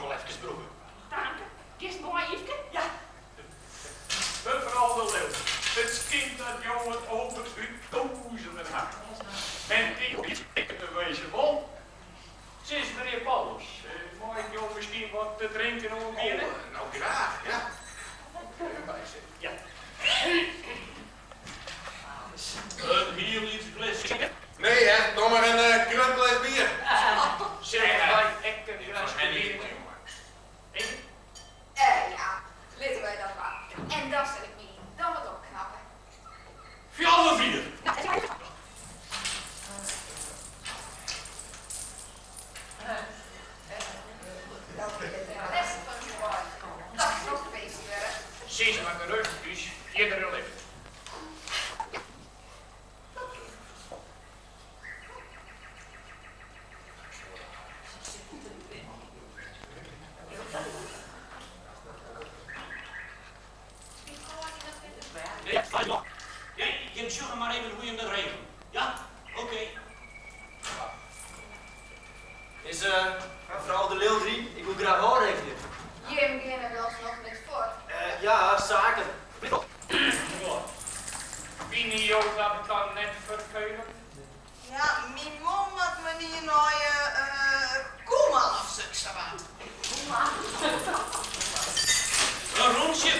noch wol efkes brûke. Tank. Giest mei, Yfke? Ja. Mevrouw de Leeuw, it skynt dat jo it over út tûzenen ha. En dy te wezen wol. Sis menear Paulus, mei ik jo miskien wat te drinken oanbiede? Oh, no graach, ja. Ja. In hiel lyts gleske. Nee hear, doch mar in grut gles bier. Sille wy ek in gleske bier? Ja, litte wy dat dwaan. En dan sil ik my dan wat opknappe. Fjouwer bier. Dat wie it lêste fan ús beiden. Dat sil feest wurde. Sis mar gerêst ús fierdere libben. Dat kin. Nee, jim sjogge mar even hoe jim dat regelen. Ja? Oké. Is mefrou De Leeuw deryn? Ik woe graach ôfregelje. Jim geane dochs noch net fuort? Ja, saken. Fine jo dat dan net ferfelend? Ja, myn man moat menear nei Koeman of sukssawat. In rûntsje.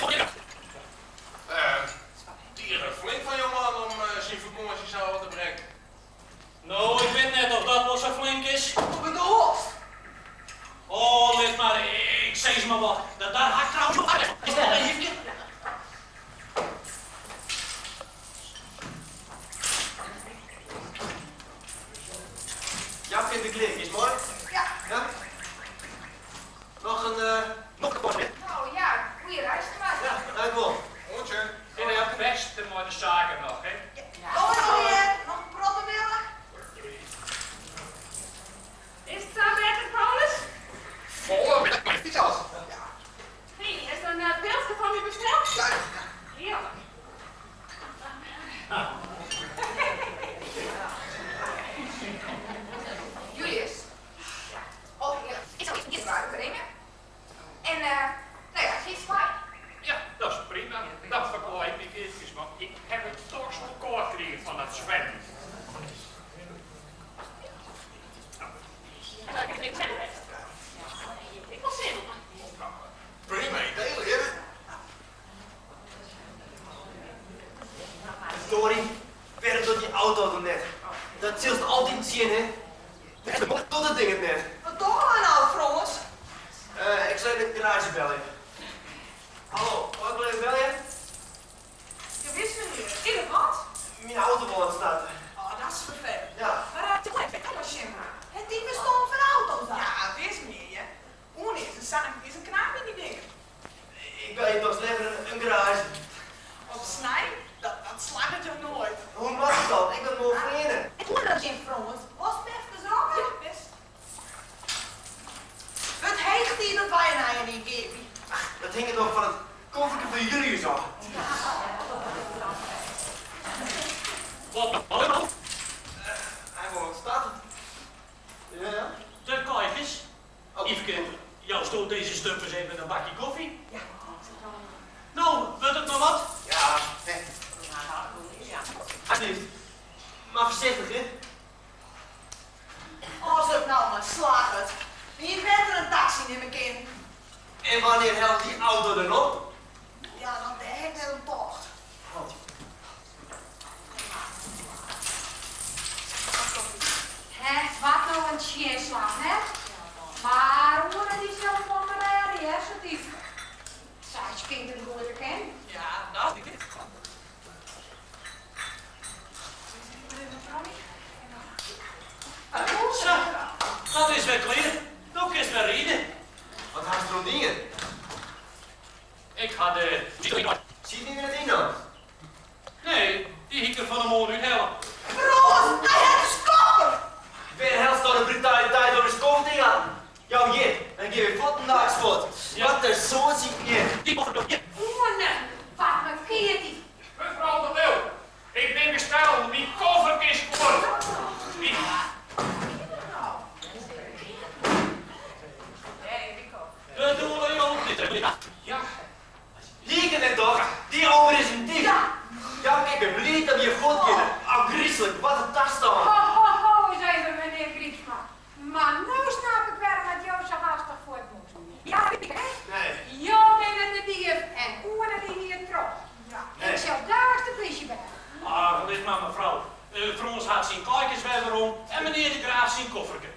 Tige flink fan jo man om syn fakânsje sa ôf te brekken. No, ik wit net oft dat wol sa flink is. Hoe bedoelst? Oh, lit mar, ik sis mar wat. Dat daar ha ik trouwens Is dat in Yfke? Ja, vind ik klear. Is moai? Ja. Ja? Noch in No ja, goeie reis mar. Ja, dankewol. Oant sjen. En it bêste mei de saken noch, hè? Doei menear, noch in protte wille. Is it sa better, Paulus? Folle better fansels. Hé, hast in pilske foar my besteld? Ja. Hearlik. Julius. Oh, hearlik. Ik sil it mar bringe. En no ja, giest mei? Ja, dat is prima. Dat ferklaai ik my eefkes, want ik haw it dochs wol kâld krigen fan dat swimmen. Ik wol sin. Prima idee, leave. Verdorie, wêrom docht dy auto dan net? Dat silst altyd sjen, hè? Docht it ding it net? Wat dogge we no, Frâns? Ik sil even de garaazje belje. Hallo, mei ik wol even belje? Jawis, menear. Is der wat? Myn auto wol net starte. Oh, dat is ferfelend. Ja. Mar sjen mar. Hat dy ferstân fan auto's dan? Ja, wis menear, hear. Oan is in saak, is in knaap yn dy dingen. Ik belje dochs leaver in garaazje. Op snein? Dat slagget jo noait. Hoe moat it dan? Ik moat moarn fleane. Tsjin Frâns, wolst my efkes roppe? Ja, bêst. Wurdt heech tiid dat wy in nijen ynkeapje. Ach, dat hinget noch fan it kofferke fan Julius ôf. Wat? Hy wol net starte. Ja. De kaaikes. Yfke, jousto dizze stumpers even in bakje kofje? Ja. No, wurdt it noch wat? Ja, hè. Alsjeblieft. Mar foarsichtich, hè. As it no mar slagget. Wy hiene better in taksy nimme kinnen. En wannear hellet dy auto dan op? Ja, dan dêr ha ik net oan tocht. Hè, wat no in tsjinslach, hè? Mar oer dy sil it wol mar rêde, hear, sa't dy Saartje skynt him goed te kennen. Ja, dat. Sa, dat is wer klear. Do kinst wer ride. Wat hast deroan dien? Ik ha de. Siet dy der net yn dan? Nee, dy hie ik der fan 'e moarn úthelle. Frâns, hy hat de skoffer! Wêr hellest no de brutaliteit om ús koffer te jatten? Jou hjir, dan gean wy fuortendaliks fuort. Wat in soadsje hjir. Oene, wat mankeart dy? Mevrouw de Leeuw, ik bin bestellen, myn koffer is fuort. Ja. Hie ik net tocht, dy ober is in dief. Jouke, ik bin bliid dat we hjir fuort kinne. Ôfgryslik, wat in tastân. Ho, ho, ho ris even, menear Grypsma. Mar no snap ik wêrom dat jo sa hastich fuort moasten. Ja, hè? Nee. Jo binne de dief en Oene dy hie it troch. Ik sil daliks de plysje belje. Ach, lit mar mefrou. Frâns hat syn kaaikes wer werom en menear de Graaf syn kofferke.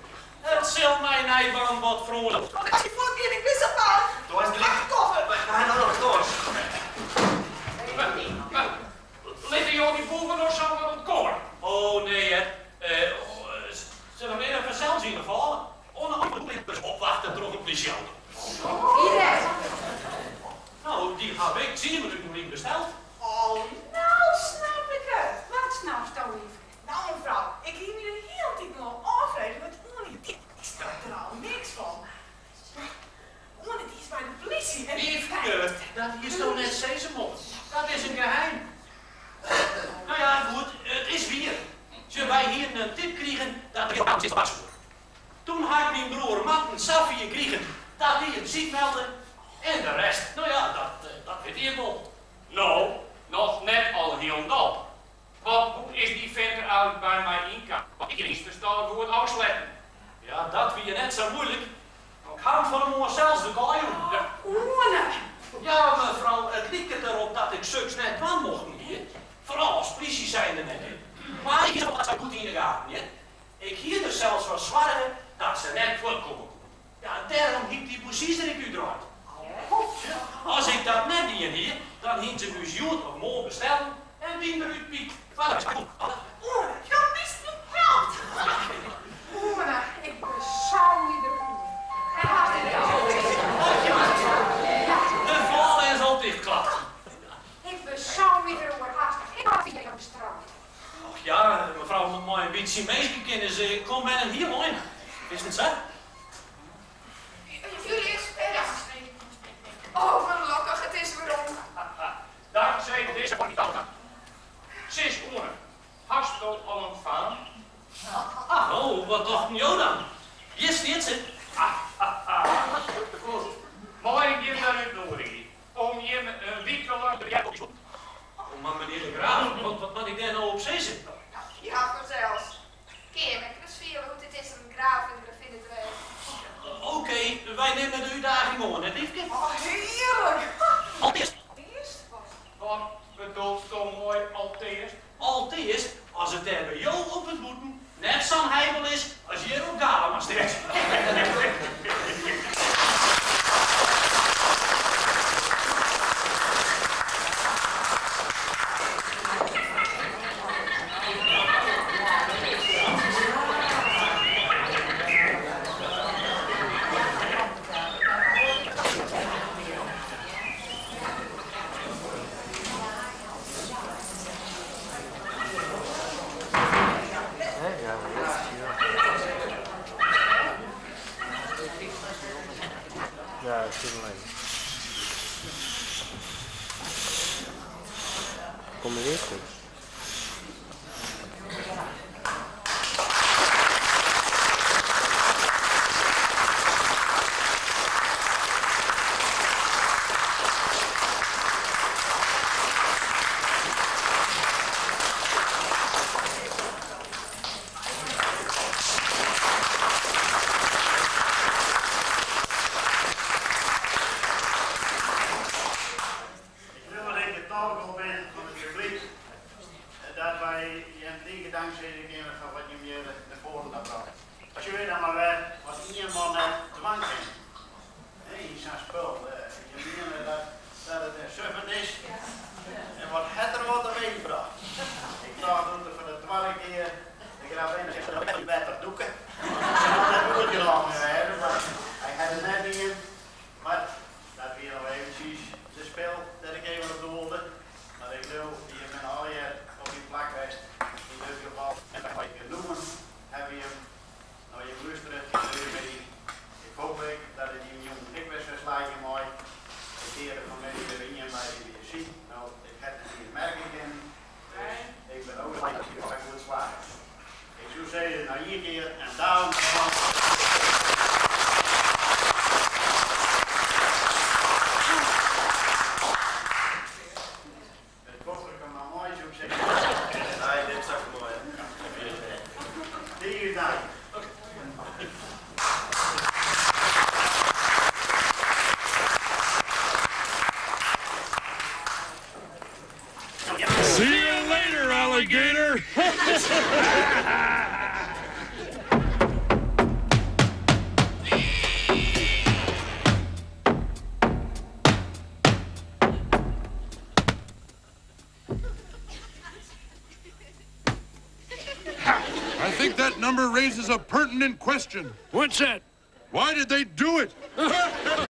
It sil my neiwaan wat Frâns docht. As je fuortgean, ik bin sa bang. Do hast gelyk. Pak de koffer. Wy ha no noch kâns. Litte jo dy boeven no samar ûntkomme? Oh nee hear. Se rinne fansels yn 'e fâle. Oan 'e oare opwachte troch in plysjeauto. Wie dat? No, dy haw ik tsien minuten lyn besteld. Oh, no snap ik it. Wat snapsto, Yfke? No mefrou, ik hie my de hiele tiid al ôffrege wat Oene die. Ik snap der al niks fan. Mar Oene dy is by de plysje en. Yfke, dat hiesto net sizze mocht. Dat is in geheim. No ja, goed, it is wier. Sjoch, wy hienen in tip krigen dat der wat soe. Toen ha ik myn broer Marten safier krigen dat dy him siik melde. En de rest, no ja, dat, dat witte jim wol. No, noch net alhielendal. Want hoe is dy fint der eins by my ynkaam? Want ik hie de stâl goed ôfsletten. Ja, dat wie net sa muoilik. Ik ha him fan 'e moarn sels de kaai jûn. Oene! Ja, mefrou, it liket derop dat ik suks net dwaan mochten hie. Foaral as plysje zijnde net. Mar ik hie dat sa goed yn 'e gaten, hear. Ik hie der sels foar soarge dat se net fuortkomme koene. Ja, dêrom hie ik dy bousies der ek útdraaid. As ik dat net dien hie, dan hiene se ús hjoed of moarn bestellen en wiene der útpykt. Oene, jo bist myn held! Oene, ik besau my deroer. En hast dit al? De fâle is al tichtklapt. Ik besau my deroer, hast ik al fia jo bestraald. Och ja, mefrou, mei in bytsje minskekennis komt men in hiel ein. Is it net sa? Julius, Oh, gelokkich, it is werom. Tanksij dizze Sis Oene, hasto al in faam? No, wat tochten jo dan? Hjir stiet se. Goed, mei ik jim dan útnoadigje om jim in wike lang te Oh, mar menear de Graaf, wat moat ik dêr no op sizze? Ja, fansels. Kinne jim ek ris fiele hoe't it is om graaf en gravinne te wêzen? Okee, wy nimme de útdaging oan, net Yfke? Oh, hearlik! Alteast. Alteast? Wat bedoelsto mei alteast? Alteast, as it dêr by jo op it bûten net sa'n heibel is as hjir op Galama-strjitte. Ik leau dat ik de tolk al bin fan it publyk dat wy jim tige dank sizze kinne foar wat jim hjir nei foaren ta brocht. Sjoch dan mar wer wat ien man net dwaan kin yn sa'n spul. Jim miene dat it in suffert is en wat hat er wat teweech brocht. Ik tocht doe't er foar de twadde kear de gravinne yn it wetter dûke, soe it net oergeraam wêze, mar hy hat it net dien. Mar dat wie noch eventsjes de spil dêr't ik even op doelde. Mar ik leau, jim binne allegear op jim plak west yn dit gefal. En mei genoegen hawwe jim nei jim lústere dizze middei. Ik hoop ek dat it jim jûn ek wer sa slagje mei. Ik hearde fanmiddei wer ien by dy wie siik. No, ik ha it net iens merke kinnen. Dus ik bin ook blij dat it sa goed slagge is. Ik soe sizze, noch ien kear en daarom. I think that number raises a pertinent question. What's that? Why did they do it?